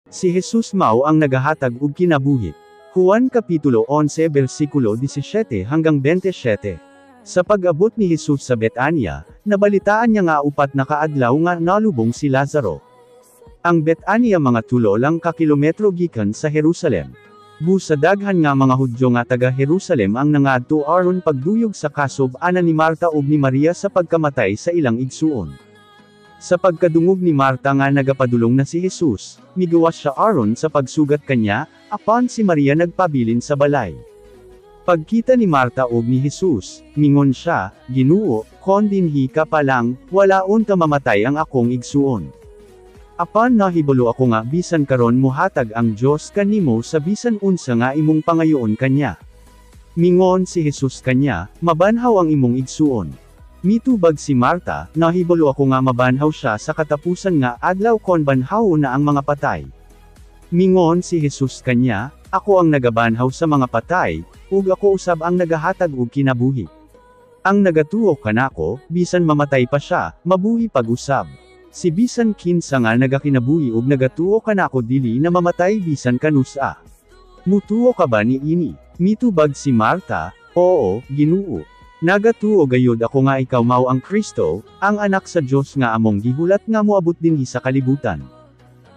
Si Jesus mao ang nagahatag og kinabuhi. Juan Kapitulo 11 versikulo 17 hanggang 27. Sa pag-abot ni Jesus sa Betania, nabalitaan niya nga 4 na kaadlaw nga nalubong si Lazaro. Ang Betania mga 3 lang ka kilometro gikan sa Jerusalem. Busa daghan nga mga Hudyo nga taga Jerusalem ang nangadto aron pagduyog sa kasob ana ni Marta ug ni Maria sa pagkamatay sa ilang igsuon. Sa pagkadungog ni Marta nga nagapadulong na si Jesus, migawas siya aron sa pagsugat kanya, apan si Maria nagpabilin sa balay. Pagkita ni Marta og ni Jesus, mingon siya, "Ginoo, kon dinhi ka pa lang, wala unta mamatay ang akong igsuon. Apan nahibalo ako nga bisan karon muhatag ang Dios kanimo sa bisan unsa nga imong pangayoon kanya." Mingon si Jesus kanya, "Mabanhaw ang imong igsuon." Mitubag si Marta, "Nahibalo ako nga mabanhaw siya sa katapusan nga adlaw kon banhaw na ang mga patay." Mingon si Jesus kanya, "Ako ang nagabanhaw sa mga patay, ug ako usab ang nagahatag og kinabuhi. Ang nagatuo kanako, bisan mamatay pa siya, mabuhi pag-usab. Si bisan kinsa nga nagakinabuhi ug nagatuo kanako dili na mamatay bisan kanusa. Mutuo ka ba niini?" Mitubag si Marta, "Oo, Ginoo. Nagatuo gayud ako nga ikaw mao ang Kristo, ang anak sa Dios nga among gihulat nga moabot dinhi sa kalibutan."